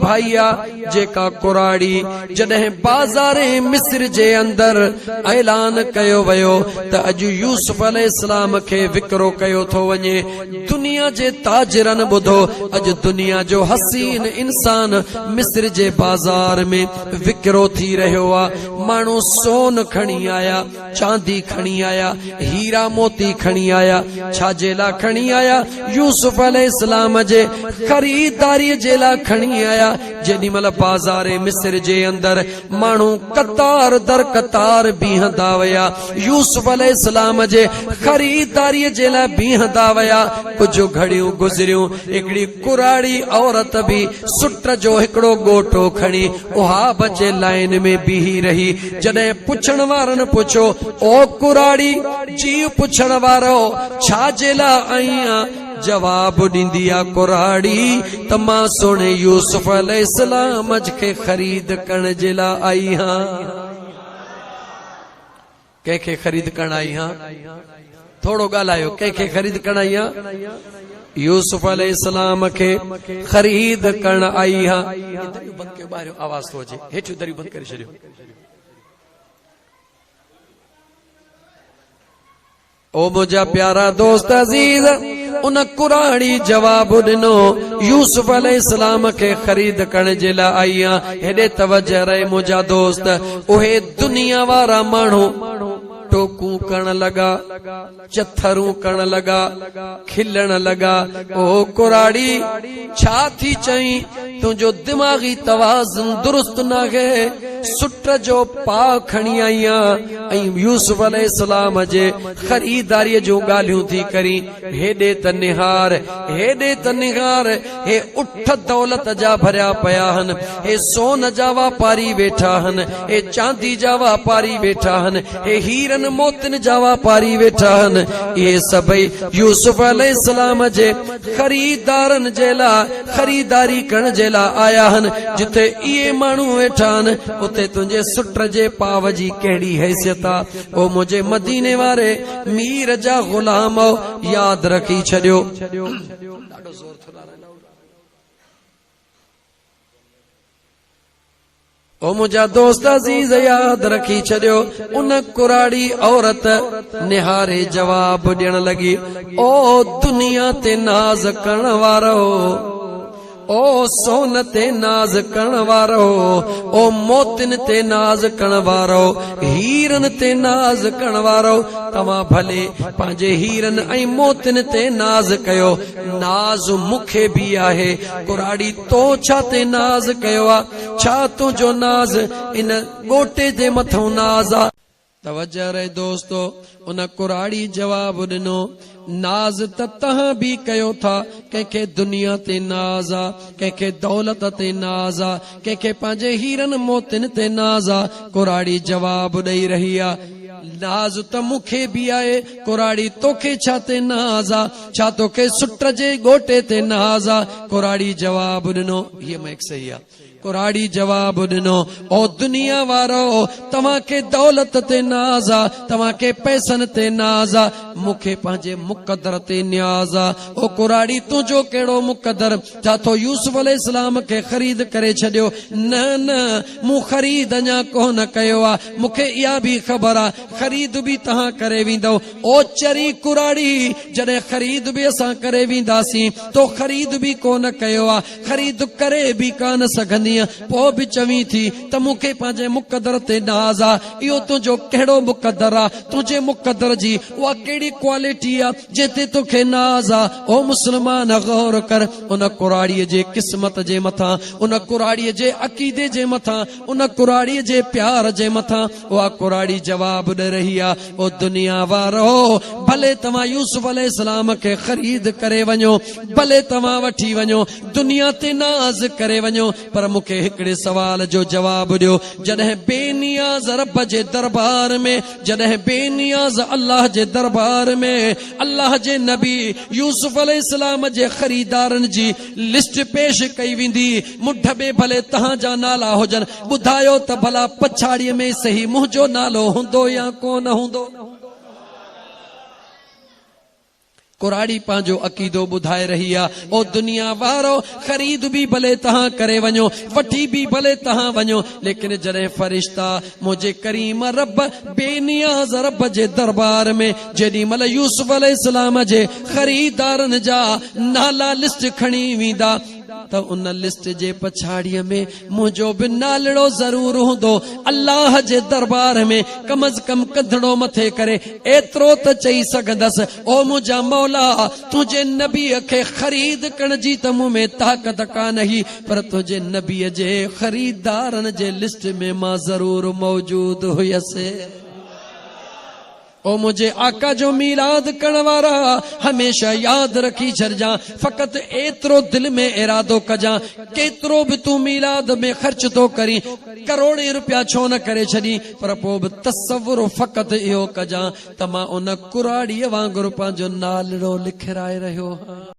ڀائيا جيڪا ڪراڙي جڏهن بازار مصر جي اندر اعلان ڪيو ويو ته اڄ يوسف عليه السلام کي وڪرو ڪيو ٿو وڃي، دنيا جي تاجرن ٻڌو اڄ دنيا جو حسين انسان مصر جي بازار ۾ وڪرو ٿي رهيو آ، ماڻهو سون کڻي آيا، چاندي کڻي آيا، هيرا موتي کڻي آيا، ڇا جي لاء کڻي آيا؟ يوسف عليه السلام جي خريداريء جي لاء کڻي آيا. جيڏي مهل بازار مصر جي اندر ماڻهو قطار در قطار بيهندا ويا، يوسف عليه السلام جي خريداريء جي لاء بيهندا ويا، ڪجهه گهڙيون گذريون، هڪڙي ڪراڙي عورت به سٽ جو هڪڙو ڳوٽو کڻي اها به اچي لائين ۾ بيهي رهي. جڏهن پڇڻ وارن پڇيو، او ڪراڙي! جيء پڇڻ وارؤ! ڇا جي لاء آئين آن؟ جواب ڏيندي آ ڪراڙي ته مان سهڻي يوسف عليه السلام کي خريد ڪرڻ جي لاء آئي هان. ڪنهن کي خريد ڪرڻ آئي هان؟ ٿورو ڳالهايو، ڪنهن کي خريد ڪرڻ آئي هان؟ يوسف عليه السلام کي خريد ڪرڻ آئي هان. هي دريون بند ڪيو، ٻاهريون آواز ٿو اچي، هيٺيون دريون بند ڪري ڇڏيو. او منهنجا پيارا دوست عزيز! ان ڪراڙي جواب ڏنو، يوسف عليه السلام کي خريد ڪرڻ جي لاء آئي آهيان. هيڏي توجه رهي منهنجا دوست! اهي دنيا وارا ماڻهو ٽوڪون ڪرڻ لڳا، چٿرون ڪرڻ لڳا، کلڻ لڳا، او ڪراڙي! ڇا ٿي چئين؟ تنهنجو دماغي توازن درست ناهي، سٽ جو پاء کڻي آئي آن ۽ يوسف عليه السلام جي خريداريء جون ڳالهيون ٿي ڪرين، هيڏي ته نهار، هيڏي ته نهار، هي اٺ دولت جا ڀريا پيا هن، هي سون جا واپاري ويٺا هن، هي چاندي جا واپاري ويٺا هن، هي هيرن موتين جا واپاري ويٺا هن، اهي سڀئي يوسف عليه السلام جي خريدارن جي لاء خريداري ڪرڻ جي لاء آيا آهن، جتي اهي ماڻهو ويٺا آهن، اتي تنهنجي سٽ جي پاء جي ڪهڙي حيثيت آ؟ او منهنجي مديني واري مير جا غلامؤ! ياد رکي ڇڏيو. ڏاڍو زور ٿو لارائين لاؤڊ. او منهنجا دوست عزيز ياد رکي ڇڏيو ان ڪراڙي عورت نهاري جواب ڏيڻ لڳي او دنيا تي ناز ڪرڻ وارو او سون تي ناز ڪرڻ وارو او موتين تي ناز ڪرڻ وارو هيرن تي ناز ڪرڻ وارو توهان ڀلي پنهنجي هيرن ۽ موتين تي ناز ڪيو ناز مون کي به آهي ڪراڙي تو ڇا تي ناز ڪيو آ؟ ڇا تنهنجو ناز ان ڳوٽي جي مٿئون ناز آ؟ توجه رهي دوستو! ان ڪراڙي جواب ڏنو، ناز ته تهان به ڪيو ٿا، ڪنهن کي دنيا تي ناز آ، ڪنهن کي دولت تي ناز آ، ڪنهن کي پنهنجي هيرن موتين تي ناز آ. ڪراڙي جواب ڏئي رهي آ، ناز ته مون کي به آهي، ڪراڙي توکي ڇا تي ناز آ؟ ڇا توکي سٽ جي ڳوٽي تي ناز آ؟ ڪراڙي جواب ڏنو، هيء مئڪ صحيح آ. ڪراڙي جواب ڏنو، او دنيا وارؤ! توهان کي دولت تي ناز آ، توهان کي پئسن تي ناز آ، مون کي پنهنجي مقدر تي نياز آ. او ڪراڙي تنهنجو ڪهڙو مقدر؟ ڇا تو يوسف عليه السلام کي خريد ڪري ڇڏيو؟ نه نه، مون خريد اڃا ڪونه ڪيو آ، مون کي اها به خبر آ، خريد به توهان ڪري ويندؤ. او چري ڪراڙي، جڏهن خريد به اسان ڪري وينداسين، تو خريد به ڪونه ڪيو آ، خريد ڪري به ڪانه سگهندينء، پوء به چوين ٿي ته مون کي پنهنجي مقدر تي ناز آ. اهو تنهنجو ڪهڙو مقدر آ؟ تنهنجي مقدر جي اها ڪهڙي ڪوالٽي آ، جنهن تي توکي ناز آ؟ او مسلمان غور ڪر، ان ڪراڙيء جي قسمت جي مٿان، ان ڪراڙيء جي عقيدي جي مٿان، ان ڪراڙيء جي پيار جي مٿان اها ڪراڙي جواب ڏئي رهي آ، او دنيا وارؤ! ڀلي توهان يوسف عليه السلام کي خريد ڪري وڃو، ڀلي توهان وٺي وڃو، دنيا تي ناز ڪري وڃو، پر مون کي هڪڙي سوال جو جواب ڏيو، جڏهن بي نياز رب جي دربار ۾، جڏهن بي نياز الله جي دربار ۾، الله جي نبي يوسف عليه السلام جي خريدارن جي لسٽ پيش ڪئي ويندي، منڍ ۾ ڀلي تهان جا نالا هجن، ٻڌايو ته ڀلا پڇاڙيء ۾ سهي منهنجو نالو هوندو يا ڪونه هوندو؟ ڪراڙي پنهنجو عقيدو ٻڌائي رهي آ، او دنيا وارؤ! خريد به ڀلي توهان ڪري وڃو، وٺي به ڀلي توهان وڃو، ليڪن جڏهن فرشتا منهنجي ڪريم رب، بي نياز رب جي دربار ۾ جيڏي مهل يوسف عليه السلام جي خريدارن جا نالا لسٽ کڻي ويندا ته ان لسٽ جي پڇاڙيء ۾ منهنجو به نالڙو ضرور هوندو. الله جي دربار ۾ ڪم از ڪم ڪنڌڙو مٿي ڪري ايترو ته چئي سگهندس، او منهنجا مولا! تنهنجي نبيء کي خريد ڪرڻ جي ته مون ۾ طاقت ڪانه هئي، پر تنهنجي نبيء جي خريدارن جي لسٽ ۾ مان ضرور موجود هيس. او منهنجي آقا جو ميلاد ڪرڻ وارا! هميشه ياد رکي ڇڏجان، فقط ايترو دل ۾ ارادو ڪجان، ڪيترو به تون ميلاد ۾ خرچ ٿو ڪرين، ڪروڙين روپيا ڇو نه ڪري ڇڏين، پر پوء به تصور فقط اهو ڪجان ته مان ان ڪراڙيء وانگر پنهنجو نالڙو لکرائي رهيو هان.